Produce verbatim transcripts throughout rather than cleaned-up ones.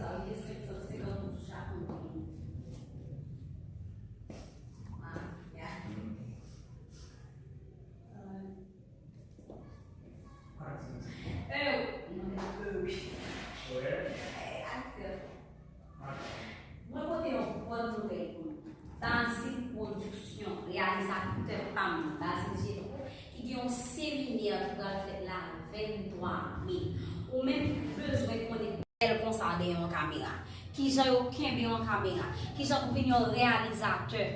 Sa vle senk san senkant goud chak moun. Ah, ya. Euh, euh, wi. Wè. Eh, Axel. Mwen pote yon bòn nouvèl pou nou. Bazil Production, reyalizatè pa m nan, Bazil Jeko, ki gen yon seminè ki pral fèt la venntwa me. Ou menm ki bezwen konnen bèl konsa dèyè yon kamera, kijan yo kenbe yon kamera, kijan pou vin yon reyalizatè,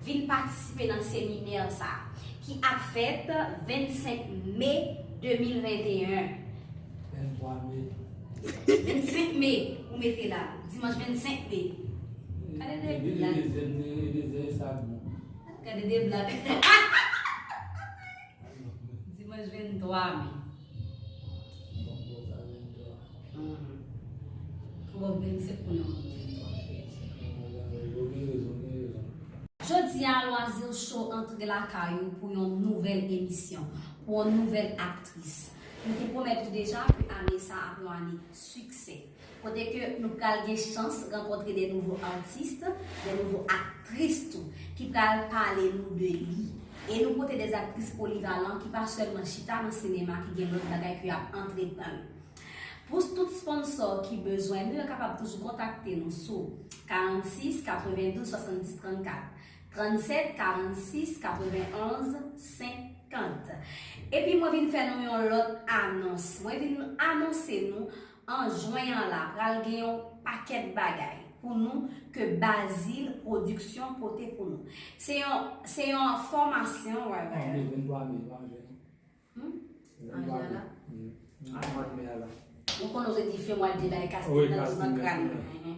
vin patisipe nan seminè sa a, ki ap fèt vennsenk me de mil venteyen. Venntwa me. Vennsenk me, ou mete la. Dimanch vennsenk me. Gade de blag. Gade de blag. Dimanch venntwa me. Mhm. Ou bon, vennsenk pou nou. Jodi a, Loisir Show antre lakay ou pou yon nouvèl emisyon, pou yon nouvèl aktris. Nou te pwomèt ou deja ke ane sa ap yon ane siksè. Kote ke nou pral gen chans rankontre de nouvo atis, de nouvo aktris tou, ki pral pale nou de li. E nou pote de aktris polivalan ki pa sèlman chita nan sinema, ki gen lòt bagay ke y ap antreprann. Pou tout sponsò ki bezwen nou, yo kapab toujou kontakte nou sou karannsis katrevendouz swasanndis trannkat, trannsèt karannsis katrevenonz senkant. Epi mwen vin fè nou yon lòt anons. Mwen vin anonse nou an jen an la, pral gen yon pakèt bagay pou nou ke Bazil Production pote pou nou. Se yon, se yon fòmasyon, wè, wè. An ventwa me, pa jen. Hmm? An jen la. Hmm. An mwa me a la. Ou konnen ou te di fè mwa de bay kastik nan tout nan kràn. Mhm.